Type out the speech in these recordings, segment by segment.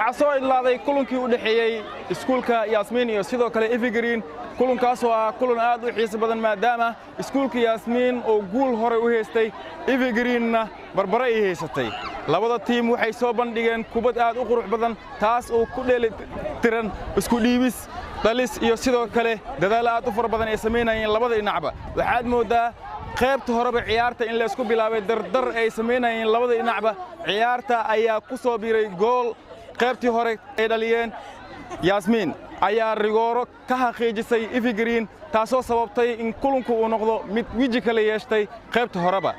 Waxaa soo idlaaday kulankii u dhexeeyey iskuulka Yaasmiin iyo sidoo kale Evergreen, kulankaasoo ah kulan aad u xiiso badan, maadaama iskuulka Yaasmiin oo guul hore u haystay, Evergreenna barbare ay haysatay. Labada tiim waxay soo bandhigeen kubad aad u qurux badan, taas oo ku dheeli tiran isku dhiibis, dhalis iyo sidoo kale dadaal aad u fara badan ay samaynayeen labada dhinacba. Waxaad mooddaa qaybta horeba ciyaarta in laysku bilaabay dardar ay samaynayeen labada dhinacba. Ciyaarta ayaa ku soo biiray gool qaybtii hore ay dhaliyeen. Yaasmiin ayaa rigooro ka xaqiijisay Evergreen, taasoo sababtay in kulanku uu noqdo mid weji kala yeeshtay qaybta horeba.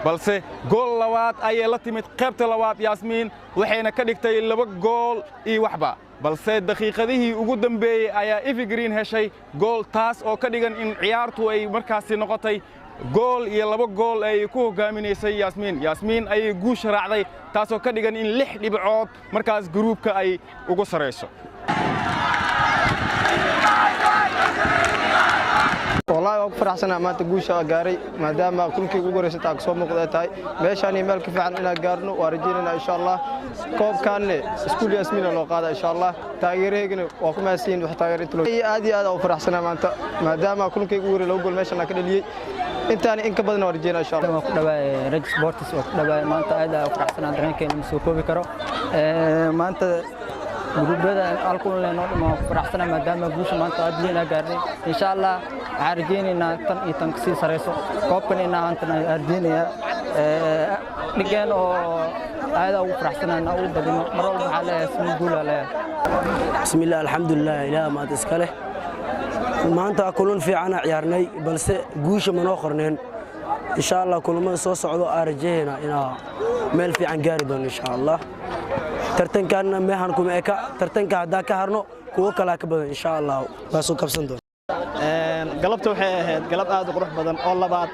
Balse gool labaad ayay la timid qaybta labaad Yaasmiin, waxayna ka dhigtay 2 gool iyo waxba. Balse daqiiqadihii ugu dambeeyey ayaa Evergreen heshay gool, taas oo ka dhigan in ciyaartu ay markaasi noqotay 1 iyo 2 gool ay ku hogaaminaysay Yaasmiin. Yaasmiin ayay guusha raacday, taasoo ka dhigan in lix dhibcood markaas gruubka ay ugu sarrayso. Wallahi waan ku faraxsanaa maanta guusha aan gaaray, maadaama kulkii ugu horreysay taa soo muuqda ay tahay. Meeshaan iyo meel ka fiican inaan gaarno waa rajaynayna, insha Allah. Koobkaanne iskuul Yaasmiina loo qaada, insha Allah. Taageerahaygana waa ku mahadsanyihin wax taageer inta loo. Aad iyo aad aan u faraxsanaa maanta, maadaama kulkii ugu horreeyay 2 gool meeshaan aan ka dhaliyey. Intaan in ka badan waa rajaynaa, insha Allah. Waa ku dhawaay Reg Sports, waa ku dhawaay. Maanta aad aan u faraxsanaa, dareenkeena ma soo koobi karo. Maanta gruubyada alkulan noo dhimo, waan ku faraxsanaa maadaama guusha maanta aad weyn aa gaarnay. Insha Allah waxaan rajaynaynaa tan iyo tan kasii sareyso, koobkan inaa hantana rajaynayaa dhigeen oo aad ugu faraxsanaa inaa ugu badino. Mar walba waxaa leeyahay smi guul aa leeyahay. Bismillaah, alxamdulilah, ilaah maad iska leh. Maanta kulan fiicana ciyaarnay, balse guusha manoo qorneen. Insha Allah kulamada soo socdo aa rajaynaa inaa meel fiican gaari doono, insha Allah. Tartankanna meehan kuma eka. Tartanka haddaa ka harno, kuwo kalaa ka badan, insha Allah waa soo kabsan doona. Galabta waxay ahayd galab aad u qurux badan oo labaad.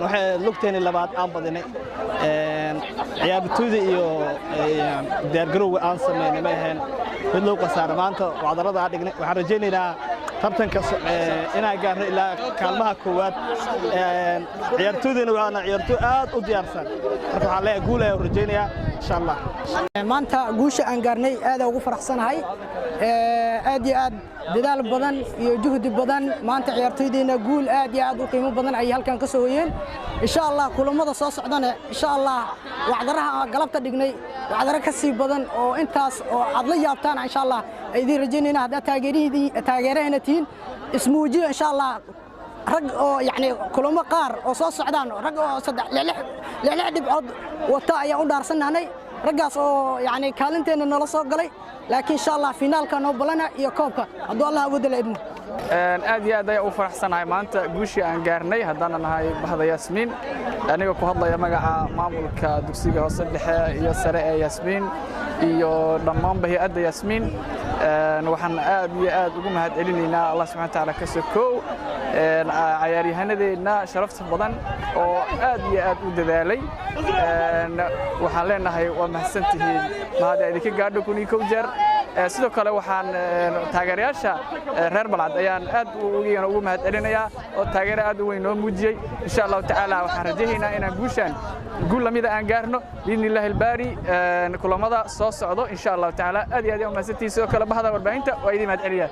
Waxay ahayd lugteeni labaad aan badinay. Ciyaartoyda iyo diyaargarowga aan samaynay ma ahayn mid lagu khasaaro. Maanta wacdarada aan dhignay, waxaan rajaynaynaa tartanka inaan gaarno ilaa kaalmaha koowaad. Ciyaartoydana waana ciyaartoy aad u diyaarsan. Marka waxaan leeyahay guul ayaan rajaynayaa, insha Allah. Maanta guusha aan gaarnay aad ugu faraxsanahay, aad iyo aad. Dadaal badan iyo juhdi badan maanta ciyaartoydeenna guul aad iyo aad u qiimo badan ayay halkan ka soo hoyeen. Insha Allah kulamada soo socdana, insha Allah, wacdaraha aan galabta dhignay wacdaro ka sii badan oo intaas oo aad la yaabtaan, insha Allah, ay idiin rajaynayna. Haddaad taageerihii taageerahayna tihiin, ismuujiyo, insha Allah. Rag oo yacni kulamo qaar oo soo socdaan, rag oo saddex lix lix dhibcood wata ayaan u dhaarsannahnay, raggaas oo yacni kaalinteenna noola soo galay. Laakiin insha Allah finaalka noo balana iyo koobka, hadduu Allah awoodda la idmo. Aad iyo aad ayaan u faraxsanahay maanta guushii aan gaarnay haddaana nahay bahda Yaasmiin. Aniga ku hadlaya magaca maamulka dugsiga hoose, dhexe iyo sare ee Yaasmiin iyo dhammaanba hay-adda Yaasmiin, waxaan aad iyo aad ugu mahad celinaynaa Allah subxana watacaala ka sokow cayaaryahanadeenna sharafta badan oo aad iyo aad u dadaalay. Waxaan leenahay waa mahadsantihiin, mahad idinka gaadho 1001 jeer. Sidoo kale waxaan taageerayaasha reer Balcad ayaan aad ugu mahad celinayaa oo taageero aad u weyn noo muujiyey. Insha Allahu tacaala waxaan rajaynaynaa inaan guushaan guul lamida aan gaarno, biidni illaahi albaari, kulamada soo socdo, insha Allahu tacaala. Aad iyo aad ayaan u mahadsantihiin. Sidoo kale bahda warbaahinta waa idin mahad celiyaa.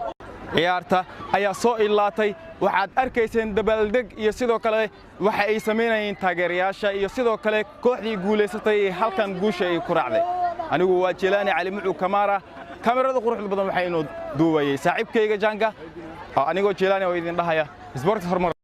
Ciyaarta ayaa soo ilaatay. Waxaad arkayseen dabaaldeg iyo sidoo kale waxa ay samaynayeen taageerayaasha iyo sidoo kale kooxdii guulaysatay ee halkan guusha ay ku raacday. Anigu waa Jelaani Cali Mucuu Kamaara, kamerada quruxda badan waxaa inoo duubayay saaxiibkayga Janga. Anigoo Jelaani oo idin dhahaya isboorti horumar.